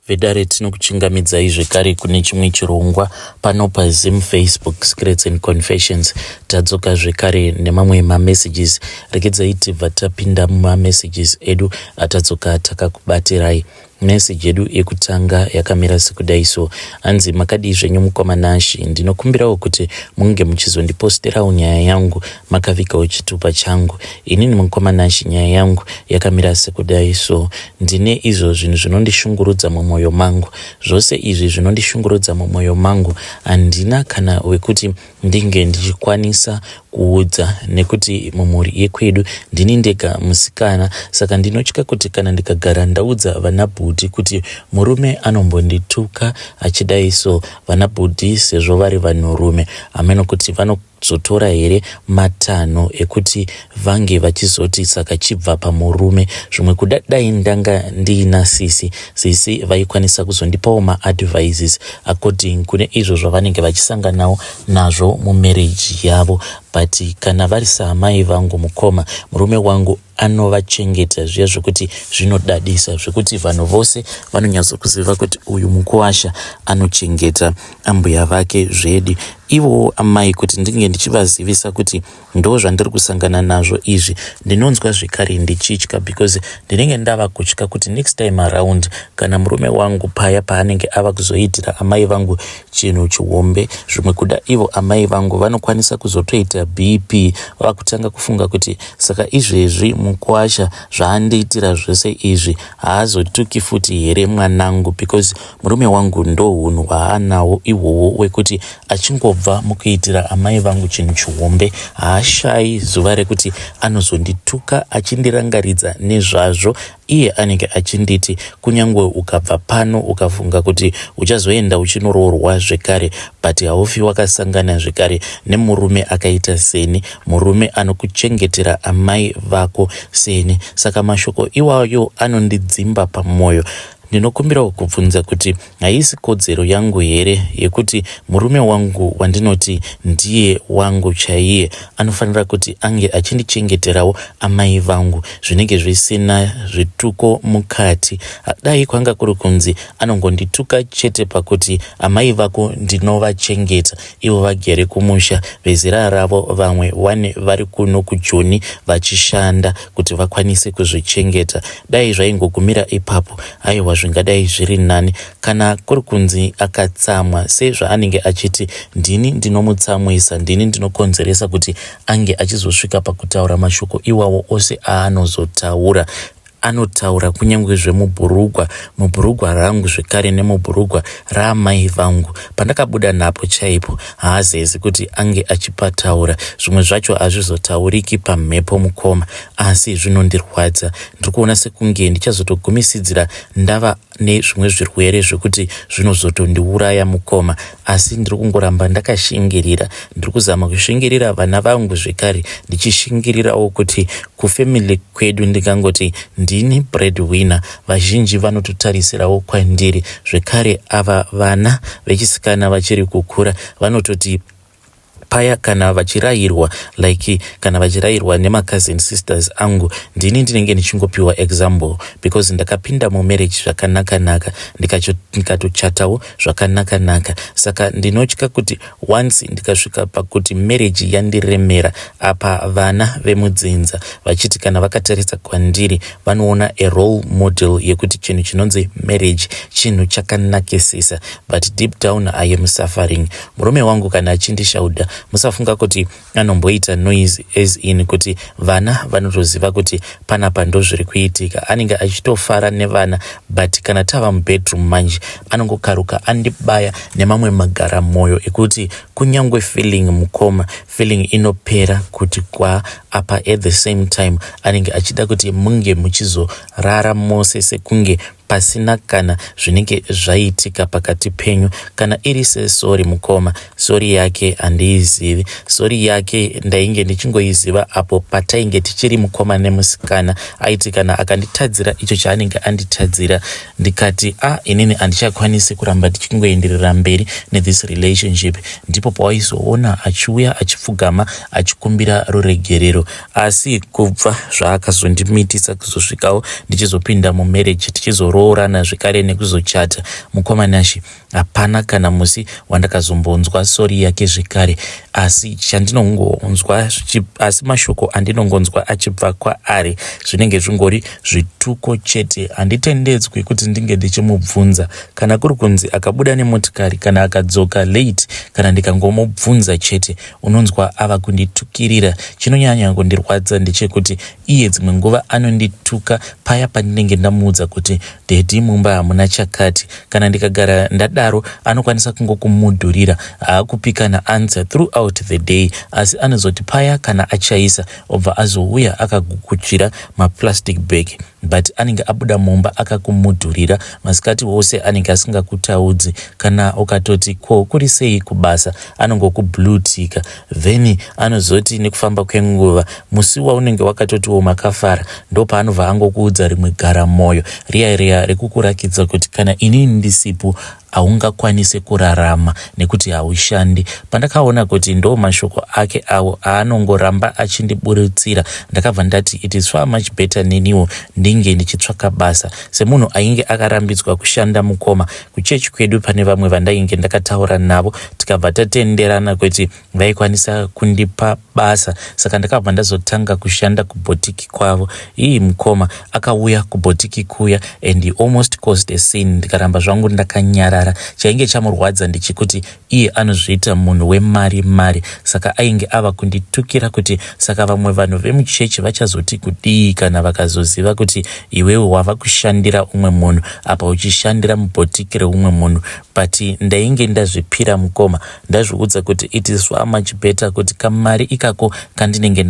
Vedare tinokuchingamidzai zvekare kune chimwe chirongwa pano paZim Facebook Secrets and Confessions. Tadzoka zvekare nemamwe mamessages. Regedzai tibva tapinda mumamessages edu atadzoka takakubatirai. Message yedu yekutanga yakamira sekudai so. Hanzi makadii zvenyu mukoma Nashi, ndinokumbirawo kuti munge muchizondiposterawo nyaya yangu makavigawo chitupa changu. Inini mukoma Nashi nyaya yangu yakamira sekudai so. Ndine izvo zvinhu zvinondishungurudza mumwoyo mangu. Zvose izvi zvinondishungurudza mumwoyo mangu handina kana wekuti ndinge ndichikwanisa kuudza nekuti mumhuri yekwedu ndini ndega musikana saka ndinotya kuti kana ndikagara ndaudza vana bhudhi kuti murume anombondituka achidai so vana bhudhi sezvo vari vanhurume hameno kuti vano zotora here matanho ekuti vange vachizoti saka chibva pamurume zvimwe kuda dai ndanga ndiina sisi sisi vaikwanisa kuzondipawo maadvices according kune izvo zvavanenge vachisanganawo nazvo mumarriage yavo but kana vari saamai vangu mukoma murume wangu anovachengeta zviya zvekuti zvinodadisa zvekuti vanhu vose vanonyatsokuziva kuti uyu mukuwasha anochengeta ambuya vake zvedi ivowo amai kuti ndinge ndichivazivisa kuti ndo zvandiri kusangana nazvo izvi ndinonzwa zvekare ndichitya because ndinenge ndava kutya kuti next time around kana murume wangu paya paanenge ava kuzoitira amai vangu chinhu chihombe zvimwe kuda ivo amai vangu vanokwanisa kuzotoita bp vakutanga kufunga kuti Saka izvezvi mukwasha zvaandiitira zvese izvi haazotuki futi here mwanangu because murume wangu ndohunhu hwaanawo ihwohwo wekuti achingobva mukuitira amai vangu chinhu chihombe haashayi zuva rekuti anozondituka achindirangaridza nezvazvo Iye anenge achinditi kunyangwe ukabva pano ukafunga kuti uchazoenda uchinoroorwa zvekare but haufi wakasangana zvekare nemurume akaita seni, murume anokuchengetera amai vako seni. Saka mashoko iwayo anondidzimba pamoyo. Ndinokumbirawo kubvunza kuti haisi kodzero yangu here yekuti murume wangu wandinoti ndiye wangu chaiye anofanira kuti ange achindichengeterawo amai vangu zvinenge zvisina zvituko mukati. Dai kwanga kuri kunzi anongondituka chete pakuti amai vako ndinovachengeta ivo vagere kumusha vezera ravo vamwe wane vari kuno kujoni vachishanda kuti vakwanise kuzvichengeta. Dai zvaingogumira ipapo aiwa zvingadai zviri nani. Kana kuri kunzi akatsamwa sezvaanenge achiti ndini ndinomutsamwisa, ndini ndinokonzeresa kuti ange achizosvika pakutaura mashoko iwawo ose aanozotaura. Anotaura kunyange zvemubhurugwa, mubhurugwa rangu zvekare nemubhurugwa raamai vangu. Pandakabuda napo chaipo haazezi kuti ange achipataura. Zvimwe zvacho hazvizotauriki pamhepo mukoma asi zvinondirwadza. Ndiri kuona sekunge ndichazotogumisidzira ndava nezvimwe zvirwere zvekuti zvinozotondiuraya mukoma asi ndiri kungoramba ndakashingirira. Ndiri kuzama kushingirira vana vangu zvekare ndichishingirirawo kuti kufamily kwedu ndingangoti ndini bread winner vazhinji vanototarisirawo kwandiri zvekare ava vana vechisikana vachiri kukura vanototi paya kana vachirayirwa like kana vachirayirwa nemacousin sisters angu ndini ndinenge ndichingopiwa example because ndakapinda mumarriage zvakanaka-naka ndikatochatawo zvakanaka-naka saka ndinotya kuti once ndikasvika pakuti marriage yandiremera apa vana vemudzinza vachiti kana vakatarisa kwandiri vanoona a role model yekuti chinhu chinonzi marriage chinhu chakanakisisa but deep down I am suffering murume wangu kana achindishauda musafunga kuti anomboita noise as in kuti vana vanotoziva kuti panapa ndozviri kuitika anenge achitofara nevana but kana tava mubedroom manje anongokaruka andibaya nemamwe magara mwoyo ekuti kunyangwe feeling mukoma feeling inopera kuti kwa apa at the same time anenge achida kuti munge muchizorara mose sekunge pasina kana zvinenge zvaitika pakati penyu kana iri sesori mukoma sori yake handiizivi sori yake ndainge ndichingoiziva apo patainge tichiri mukoma nemusikana aiti kana akanditadzira icho chaanenge anditadzira ndikati a ah, inini handichakwanisi kuramba ndichingoenderera mberi nethis relationship ndipo pawaizoona achiuya achipfugama achikumbira ruregerero asi kubva zvaakazondimitisa kuzosvikawo ndichizopinda mumarriage tichizoro Takazoroorana zvekare nekuzochata mukoma Nashy. Hapana kana musi wandakazombonzwa sorry yake zvekare, asi chandinongonzwa, asi mashoko andinongonzwa achibva kwaari zvinenge zvingori zvituko chete. Handitendedzwi kuti ndinge ndichimubvunza kana kuri kunzi akabuda nemotikari kana akadzoka late. Kana ndikangomubvunza chete, unonzwa ava kunditukirira. Chinonyanya kundirwadza ndechekuti iye dzimwe nguva anondituka paya pandinenge ndamuudza kuti, "Daddy, mumba hamuna chakati." Kana ndikagara ndadaro, anokwanisa kungokumudhurira, haakupi kana answer throughout the day, asi anozoti paya kana achaisa, obva azouya akagukuchira maplastic bag, but anenge abuda mumba akakumudhurira masikati wose. Anenge asingakutaudzi. Kana ukatoti, "Ko kuri sei kubasa?" anongokubluetika. Then anozoti nekufamba kwenguva, musi waunenge wakatotiwo makafara, ndopaanobva angokuudza rimwe gara mwoyo riya riya rekukurakidza kuti kana inini ndisipo haungakwanisi kurarama nekuti haushandi. Pandakaona kuti ndo mashoko ake avo aanongoramba achindiburutsira, ndakabva ndati it is far much better neniwo ndinge ndichitsvaka basa. Semunhu ainge akarambidzwa kushanda, mukoma, kuchechi kwedu pane vamwe vandainge ndakataura navo, tikabva tatenderana kuti vaikwanisa kundipa basa. Saka ndakabva ndazotanga kushanda kubhotiki kwavo. Ii, mukoma, akauya kubhotiki kuya and he almost caused a scene. Ndikaramba zvangu ndakanyarara. Chainge chamurwadza ndechekuti iye anozviita munhu wemari mari, saka ainge ava kunditukira kuti saka vamwe vanhu vemuchechi vachazoti kudii kana vakazoziva kuti iwewe wava kushandira umwe munhu, apa uchishandira mubhotiki reumwe munhu. But ndainge ndazvipira, mukoma. Ndazviudza kuti it is far much better kuti kamari ikako kandinenge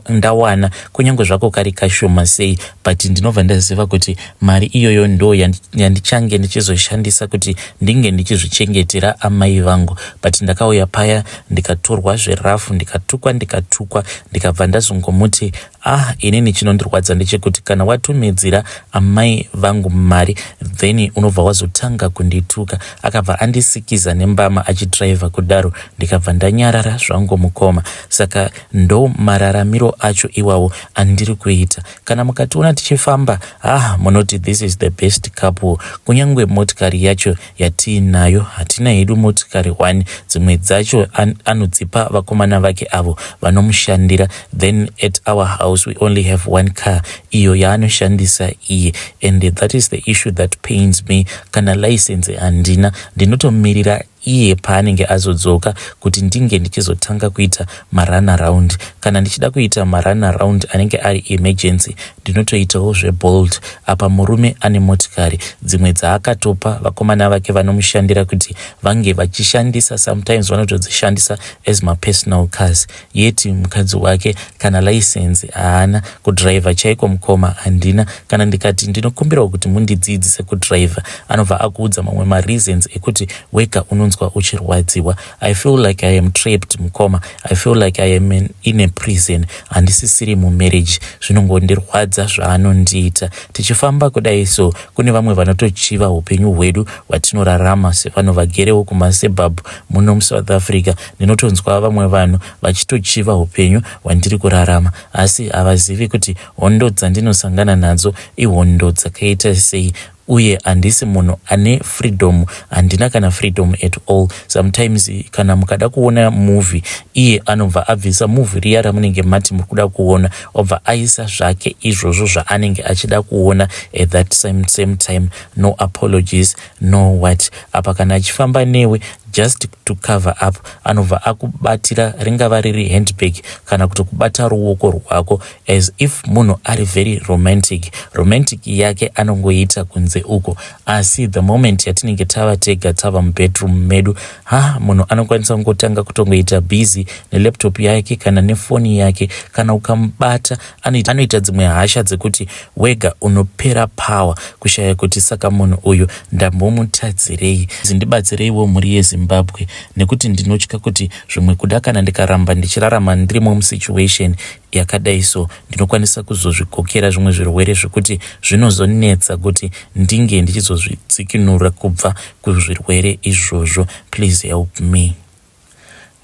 ndawana, kunyange zvako kari kashoma sei, but ndinobva ndaziva kuti mari iyoyo ndo yandichange ndichizoshandisa kuti ndinge ndichizvichengetera amai vangu. But ndakauya paya, ndikatorwa zverafu, ndikatukwa, ndikatukwa. Ndikabva ndazongomuti, "Ah, inini chinondirwadza ndechekuti kana watumidzira amai vangu mari, then unobva wazotanga kundituka." Akabva andisikiza nembama achidhiraivha kudaro. Ndikabva ndanyarara zvangu, mukoma. Saka ndo mararamiro acho iwawo andiri kuita. Kana mukationa tichifamba, ah, munoti this is the best couple. Kunyange motikari yacho yatiinayo, hatina hedu motikari 1. Dzimwe dzacho anodzipa vakomana vake avo vanomushandira. Then at our house we only have one car, iyo yaanoshandisa iye, and that is the issue that pains me. Kana license handina. Ndinotomirira iye paanenge azodzoka kuti ndinge ndichizotanga kuita marun around. Kana ndichida kuita marun around anenge ari emergency, ndinotoitawo zveBolt. Apa murume ane motikari dzimwe dzaakatopa vakomana vake vanomushandira kuti vange vachishandisa. Sometimes vanotodzishandisa as mapersonal cars, yeti mukadzi wake kana license haana. Kudhiraivha chaiko, mukoma, handina. Kana ndikati ndinokumbirawo kuti mundidzidzise kudhiraivha, anobva akuudza mamwe mareasons ekuti wega unonzwa uchirwadziwa. I feel like I am trapped, mukoma. I feel like I am in a prison. Handisisiri mumarriage. Zvinongondirwadza zvaanondiita. Tichifamba kudai so, kune vamwe vanotochiva upenyu hwedu hwatinorarama sevanhu vagerewo kumasuburbs muno muSouth Africa. Ndinotonzwa vamwe vanhu vachitochiva upenyu hwandiri kurarama, asi havazivi kuti hondo dzandinosangana nadzo ihondo dzakaita sei. Uye handisi munhu ane freedom. Handina kana freedom at all. Sometimes kana mukada kuona movie, iye anobva abvisa movie riya ramunenge mati muri kuda kuona, obva aisa zvake izvozvo zvaanenge achida kuona at that same time. No apologies, no what. Apa kana achifamba newe, just to cover up, anobva akubatira, ringava riri handbag kana kuti kubata ruoko rwako, as if munhu ari very romantic. Romantic yake anongoita kunze uko, asi the moment yatinenge tava tega, tava mubedroom medu, ha, munhu anokwanisa kungotanga kutongoita busy nelaptop yake kana nefoni yake. Kana ukamubata, anoita dzimwe hasha dzekuti wega unopera power, kushaya kuti saka munhu uyu ndambomutadzirei. Zindibatsireiwo, mhuri yeZimbabwe, nekuti ndinotya kuti zvimwe kuda kana ndikaramba ndichirarama ndirimo musituation yakadai so, ndinokwanisa kuzozvikokera zvimwe zvirwere zvekuti zvinozonetsa kuti ndinge ndichizozvidzikinura kubva kuzvirwere izvozvo. Please help me.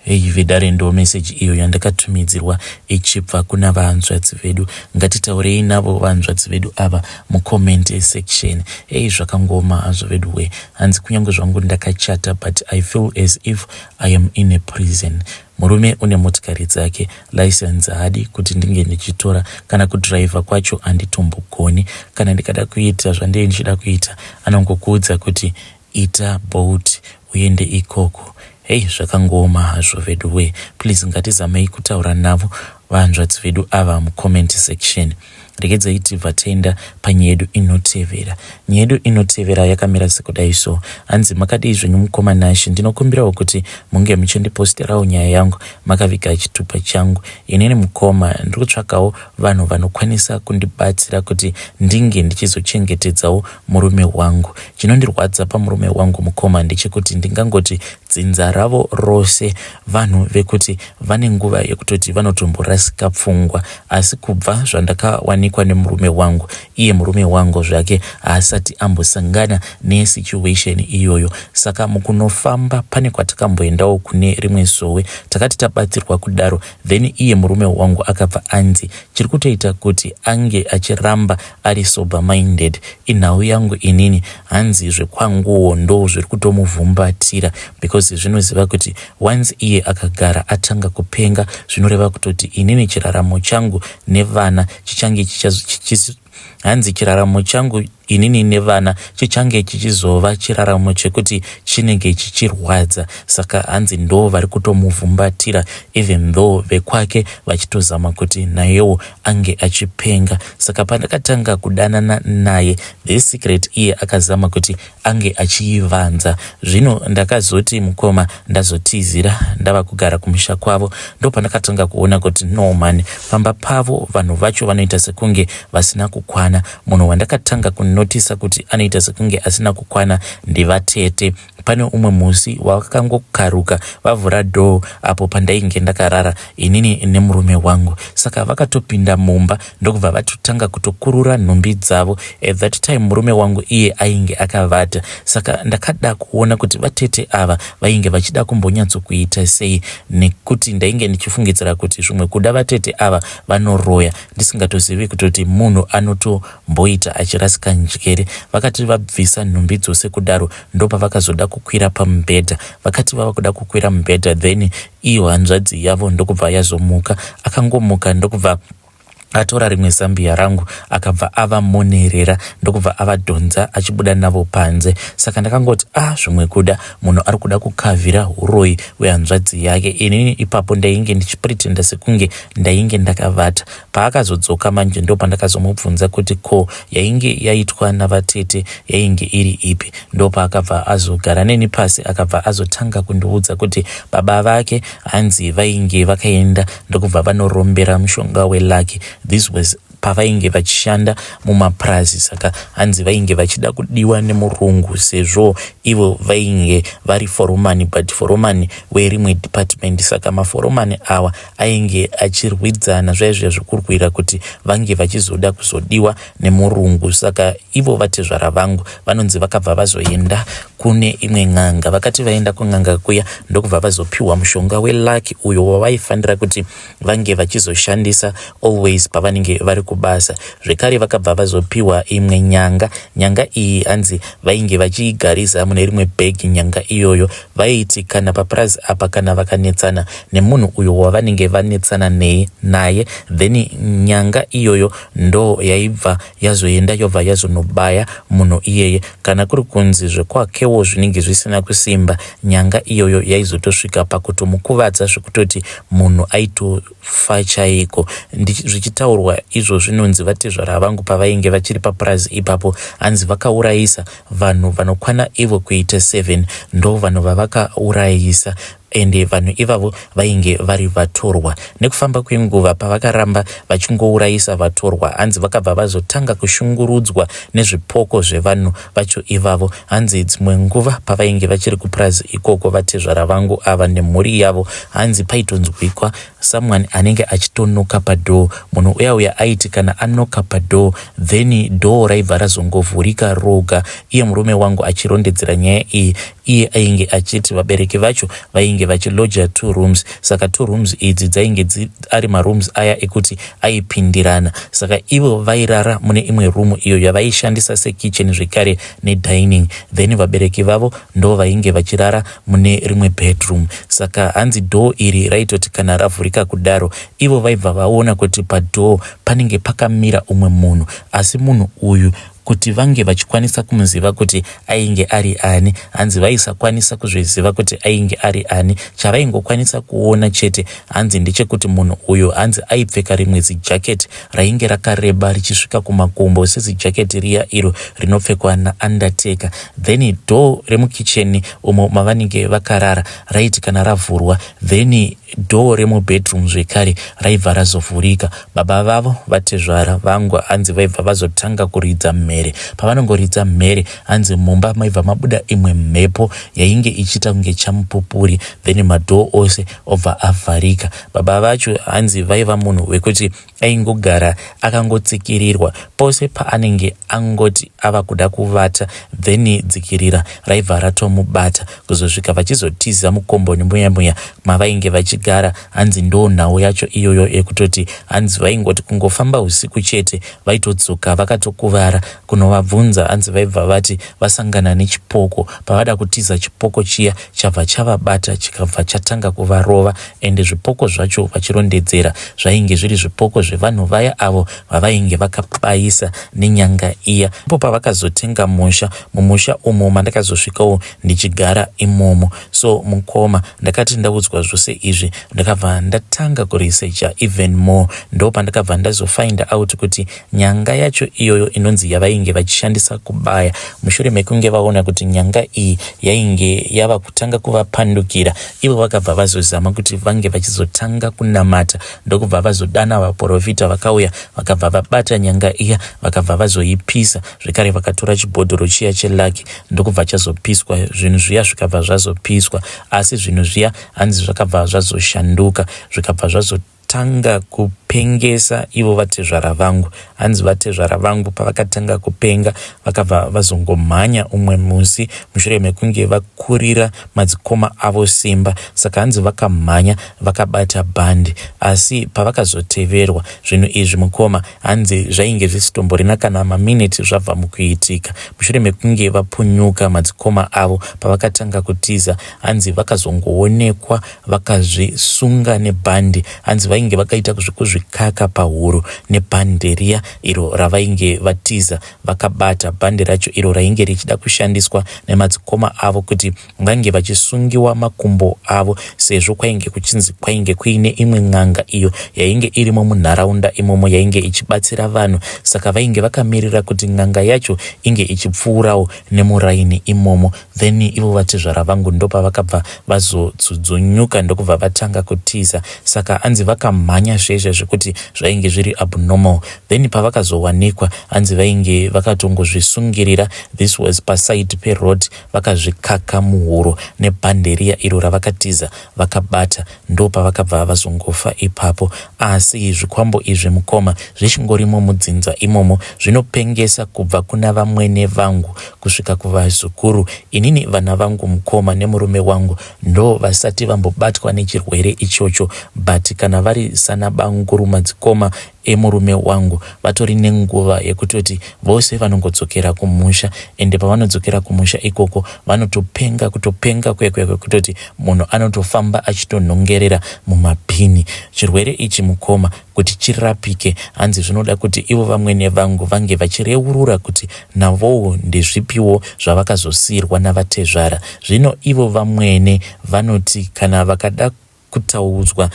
Hey vedare ndo message iyo yandakatumidzirwa ichibva kuna vahanzvadzi vedu. Ngatitaurei navo vahanzvadzi vedu ava mucomment section. Hey zvakangooma hazvo veduwe. Hanzi kunyange zvangu ndakachata but I feel as if I am in a prison. Murume une motikari dzake, license haadi kuti ndinge ndichitora, kana kudriver kwacho handitombogoni. Kana ndikada kuita zvandee ndichida kuita anongokuudza kuti ita bolt uende ikoko. Hey zvakangooma hazvo veduwe. Please ngatizamei kutaura navo vahanzvadzi vedu ava mucomment section. Regedzai tibva taenda panyaya yedu inotevera. Nyaya yedu inotevera yakamira sekudai so. Hanzi makadii zvenyu mukoma Nashe, ndinokumbirawo kuti munge muchindiposterawo nyaya yangu makaviga chitupa changu. Inini mukoma ndiri kutsvakawo vanhu vanokwanisa kundibatsira kuti ndinge ndichizochengetedzawo murume wangu. Chinondirwadza pamurume wangu mukoma ndechekuti ndingangoti dzinza ravo rose vanhu vekuti vane nguva yekutoti vanotomborasika pfungwa asi kubva zvandakawanikwa nemurume wangu iye murume wangu zvake haasati ambosangana nesituation iyoyo saka mukunofamba pane kwatakamboendawo kune rimwe sowe takati tabatsirwa kudaro then iye murume wangu akabva anzi chiri kutoita kuti ange achiramba ari sober minded inhau yangu inini hanzi zvekwanguwo ndo zviri kutomuvhumbatira because zvinoziva kuti once iye akagara atanga kupenga zvinoreva kutoti inini chiraramo changu nevana chichange hanzi chiraramo changu inini nevana chichange chichizova chiraramo chekuti chinenge chichirwadza saka hanzi ndo vari kutomuvhumbatira even though vekwake vachitozama kuti nayewo ange achipenga. Saka pandakatanga kudanana naye this secret iye akazama kuti ange achiivanza. Zvino ndakazoti mukoma ndazotizira ndava kugara kumusha kwavo ndopandakatanga kuona kuti no man pamba pavo vanhu vacho vanoita sekunge vasina kukwana. Munhu wandakatanga kunotisa kuti anoita sekunge asina kukwana ndivatete. Pane umwe musi wakangokaruka vavhura door apo pandainge ndakarara inini nemurume wangu. Saka vakatopinda mumba ndokubva vatotanga kutokurura nhumbi dzavo. At that time murume wangu iye ainge akavata. Saka ndakada kuona kuti vatete ava vainge vachida kumbonyatsokuita sei nekuti ndainge ndichifungidzira kuti zvimwe kuda vatete ava vanoroya ndisingatozivi kutoti munhu anotomboita achirasika njere. Vakati vabvisa nhumbi dzose kudaro ndopavakazoda kukwira pamubhedha. Vakati vava kuda kukwira mubhedha then iyo hanzvadzi yavo ndokubva yazomuka. Akangomuka ndokubva atora rimwe zambia rangu akabva avamonerera ndokubva avadhonza achibuda navo panze. Saka ndakangoti ah zvimwe kuda munhu ari kuda kukavhira uroyi hwehanzvadzi yake. Inini ipapo ndainge ndichipretenda sekunge ndainge ndakavata. Paakazodzoka manje ndopandakazomubvunza kuti ko yainge yaitwa navatete yainge iri ipi. Ndopaakabva azogara neni pasi akabva azotanga kundiudza kuti baba vake hanzi vainge vakaenda ndokubva vanorombera mushonga welucky. This was pavainge vachishanda mumapurazi saka hanzi vainge vachida kudiwa nemurungu sezvo ivo vainge vari foromani but foromani werimwe department saka maforomani awa ainge achirwidzana zvaiva zviya zvekurwira kuti vange vachizoda kuzodiwa nemurungu saka ivo vatezvara vangu vanonzi vakabva vazoenda kune imwe n'anga vakati vaenda kun'anga kuya ndokubva vazopiwa mushonga welucky uyo wavaifanira kuti vange vachizoshandisa always pavanenge vari kubasa zvekare vakabva vazopiwa imwe nyanga nyanga iyi hanzi vainge vachiigarisa mune rimwe bhegi nyanga iyoyo vaiti kana papurazi apa kana vakanetsana nemunhu uyo wavanenge vanetsana nei naye then nyanga iyoyo ndo yaibva yazoenda yobva yazonobaya munhu iyeye kana kuri kunzi zvekwakewo zvinenge zvisina kusimba nyanga iyoyo yaizotosvika pakutomukuvadza zvekutoti munhu aitofa chaiko zvichitaurwa izvo zvinonzi vatezvara vangu pavainge vachiri papurazi ipapo hanzi vakaurayisa vanhu vanokwana ivo kuita 7 ndo vanhu vavakaurayisa ende vanhu ivavo vainge vari vatorwa. Nekufamba kwenguva pavakaramba vachingourayisa vatorwa hanzi vakabva vazotanga kushungurudzwa nezvipoko zvevanhu vacho ivavo. Hanzi dzimwe nguva pavainge vachiri kupurazi ikoko vatezvara vangu ava nemhuri yavo hanzi paitonzwikwa someone anenge achitonoka padoor. Munhu uya uya aiti kana anoka padoor then door raibva razongovhurika roga. Iye murume wangu achirondedzera nyaya iyi iye ainge achiti vabereki vacho vainge Vainge vachiloja two rooms, saka two rooms idzi dzainge ari marooms aya ekuti aipindirana. Saka ivo vairara mune imwe room iyo yavaishandisa sekitchen zvekare nedining, then vabereki vavo ndo vainge vachirara mune rimwe bedroom. Saka hanzi door iri raitoti kana ravhurika kudaro, ivo vaibva vaona kuti padoor panenge pakamira umwe munhu, asi munhu uyu kuti vange vachikwanisa kumuziva kuti ainge ari ani, hanzi vaisakwanisa kuzviziva kuti ainge ari ani. Chavaingokwanisa kuona chete hanzi ndechekuti munhu uyu hanzi aipfeka rimwe zijaketi rainge rakareba richisvika kumakumbo, sezijaketi riya iro rinopfekwa naUndertaker. Then door remukicheni umo mavanenge vakarara raiti kana ravhurwa, then door remubedroom zvekare raibva razovhurika. Baba vavo, vatezvara vangu, hanzi vaibva vazotanga kuridza mhere. Pavanongoridza mhere, hanzi mumba maibva mabuda imwe mhepo yainge ichiita kunge chamupupuri, then madoor ose obva avharika. Baba vacho hanzi vaiva munhu wekuti aingogara akangotsikirirwa. Pose paanenge angoti ava kuda kuvata, then dzikirira raibva ratomubata, kuzosvika vachizotiza mukomboni muya muya mavainge vachigara. Hanzi ndo nhau yacho iyoyo yekutoti hanzi vaingoti kungofamba usiku chete, vaitodzoka vakatokuvara. Kunovabvunza, hanzi vaibva vati vasangana nechipoko. Pavada kutiza, chipoko chiya chabva chavabata, chikabva chatanga kuvarova. Ende zvipoko zvacho, vachirondedzera, zvainge zviri zvipoko zvevanhu vaya avo vavainge vakabayisa nenyanga iya. Ipo pavakazotenga musha, mumusha umo mandakazosvikawo ndichigara imomo. So mukoma, ndakati ndaudzwa zvose izvi, ndakabva ndatanga kuresearcha even more. Ndo pandakabva ndazofind out kuti nyanga yacho iyoyo inonzi yavainge vachishandisa kubaya, mushure mekunge vaona kuti nyanga iyi yainge yava kutanga kuvapandukira, ivo vakabva vazozama kuti vange vachizotanga kunamata, ndokubva vazodana vaprofita. Vakauya, vakabva vabata nyanga iya, vakabva vazoipisa zvekare. Vakatora chibhodhoro chiya chelucky, ndokubva chazopiswa. Zvinhu zviya zvikabva zvazopiswa, asi zvinhu zviya hanzi zvakabva zvazoshanduka, zvikabva zvazotanga kupengesa ivo vatezvara vangu. Hanzi vatezvara vangu pavakatanga kupenga, vakabva vazongomhanya umwe musi mushure mekunge vakurira madzikoma avo simba. Saka hanzi vakamhanya vakabata bhandi, asi pavakazoteverwa, zvinhu izvi mukoma, hanzi zvainge zvisitomborina kana maminiti zvabva mukuitika. Mushure mekunge vapunyuka madzikoma avo, pavakatanga kutiza, hanzi vakazongoonekwa vakazvisunga nebhandi. Hanzi vainge vakaita zvekuzvikaka pahuro nebhandi riya iro ravainge vatiza vakabata, bhandi racho iro rainge richida kushandiswa nemadzikoma avo kuti vange vachisungiwa makumbo avo, sezvo kwainge kuchinzi kwainge kuine imwe n'anga iyo yainge irimo munharaunda imomo yainge ichibatsira vanhu. Saka vainge vakamirira kuti n'anga yacho inge ichipfuurawo nemuraini imomo, then ivo vatezvara vangu ndopavakabva vazodzudzunयुka, ndokubva vatanga kutiza. Saka hanzi vakamhanya zvezve zvekuti zvainge zviri abnormal. Then pavakazowanikwa, hanzi vainge vakatongozvisungirira. This was paside peroad, vakazvikaka muhuro nebhande riya iro ravakatiza vakabata. Ndo pavakabva vazongofa ipapo. Asi zvikwambo izvi mukoma, zvichingorimo mudzinza imomo, zvinopengesa kubva kuna vamwene vangu kusvika kuvazukuru. Inini vana vangu mukoma nemurume wangu ndo vasati vambobatwa nechirwere ichocho, but kana vari sana banguru, madzikoma emurume wangu, vatori nenguva yekutoti vose vanongodzokera kumusha. Ende pavanodzokera kumusha ikoko, vanotopenga, kutopenga kwekwe kwekutoti munhu anotofamba achitonhongerera mumabhini. Chirwere ichi mukoma, kuti chirapike, hanzi zvinoda kuti ivo vamwene vangu vange vachireurura kuti navowo ndezvipiwo zvavakazosiyirwa navatezvara. Zvino ivo vamwene vanoti kana vakada kutaudzwa,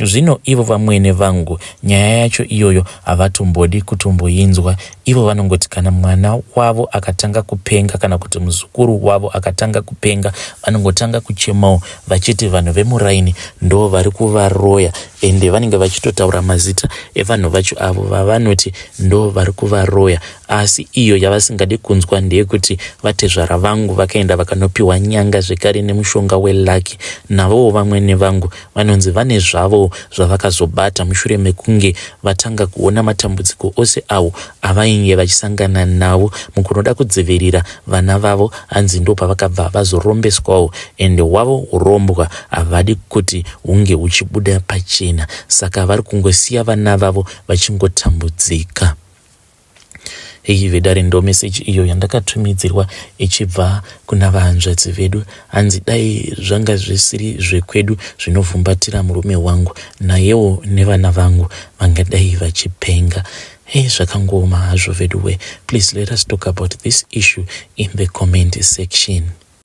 zvino ivo vamwene vangu nyaya yacho iyoyo havatombodi kutomboinzwa. Ivo vanongoti kana mwana wavo akatanga kupenga, kana kuti muzukuru wavo akatanga kupenga, vanongotanga kuchemawo vachiti vanhu vemuraini ndo vari kuvaroya. Ende vanenge vachitotaura mazita evanhu vacho avo vavanoti ndo vari kuvaroya. Asi iyo yavasingade kunzwa ndeyekuti vatezvara vangu vakaenda vakanopiwa nyanga zvekare nemushonga welucky. Navowo vamwene vangu vanonzi vane zvavo zvavakazobata mushure mekunge vatanga kuona matambudziko ose awo avainge vachisangana nawo mukunoda kudzivirira vana vavo. Hanzi ndopavakabva vazorombeswawo ende hwavo hurombwa havadi kuti hunge huchibuda pachena saka vari kungosiya vana vavo vachingotambudzika. Heyi vedare ndo message iyo yandakatumidzirwa ichibva kuna vahanzvadzi vedu. Hanzi dai zvanga zvisiri zvekwedu zvinovhumbatira murume wangu nayewo nevana vangu vangadai vachipenga. Hey, zvakangooma hazvo veduwe. Please let us talk about this issue in the comment section.